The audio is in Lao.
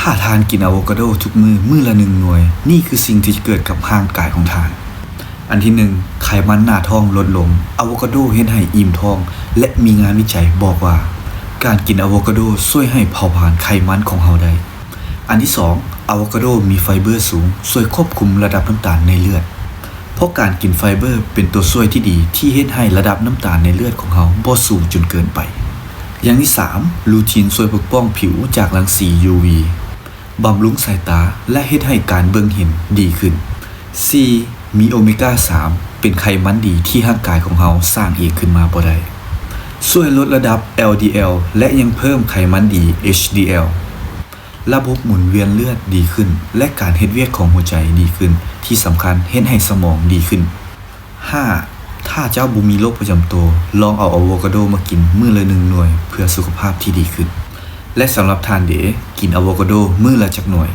ຖ້າທ່ານກິນອາໂວຄາໂດທຸກມື້ ມື້ລະໜຶ່ງໜ່ວຍ, ນີ້ຄືສິ່ງທີ່ຈະເກີດກັບຮ່າງກາຍຂອງທ່ານ. ອັນທີໜຶ່ງ, ໄຂມັນໜ້າທ້ອງລົດລົງ. ອາໂວຄາໂດເຮັດໃຫ້ອີ່ມທ້ອງ ແລະ ມີງານວິໄຈບອກວ່າ ການກິນອາໂວຄາໂດຊ່ວຍໃຫ້ເຜົາຜານໄຂມັນຂອງເຮົາໄດ້. ອັນທີສອງ, ອາໂວຄາໂດມີໄຟເບີສູງ, ຊ່ວຍຄວບຄຸມລະດັບນ້ຳຕານໃນເລືອດ. ເພາະການກິນໄຟເບີເປັນຕົວຊ່ວຍທີ່ດີທີ່ເຮັດໃຫ້ລະດັບນ້ຳຕານໃນເລືອດຂອງເຮົາບໍ່ສູງຈົນເກີນໄປ. ຢ່າງທີສາມ, ລູທີນຊ່ວຍປົກປ້ອງຜິວຈາກລັງສີ UV, ບຳລຸງສາຍຕາ ແລະ ເຮັດໃຫ້ການເບິ່ງເຫັນດີຂຶ້ນ. ສີ່, ມີໂອເມກາສາມ ເປັນໄຂມັນດີທີ່ຮ່າງກາຍຂອງເຮົາສ້າງເອງຂຶ້ນມາບໍ່ໄດ້, ຊ່ວຍລົດລະດັບ LDL ແລະ ຍັງເພີ່ມໄຂມັນດີ HDL. ລະບົບໝູນວຽນເລືອດດີຂຶ້ນ ແລະ ການເຮັດວຽກຂອງຫົວໃຈດີຂຶ້ນ, ທີ່ສຳຄັນເຮັດໃຫ້ສະໝອງດີຂຶ້ນ. ຫ້າ, ຖ້າເຈົ້າບໍ່ມີໂລກປະຈຳໂຕ, ລອງເອົາອາໂວຄາໂດມາກິນມື້ລະໜຶ່ງໜ່ວຍເພື່ອສຸຂະພາບທີ່ດີຂຶ້ນ. ແລະ ສຳລັບທ່ານເດ, ກິນອາໂວຄາໂດມື້ລະຈັກໜ່ວຍ?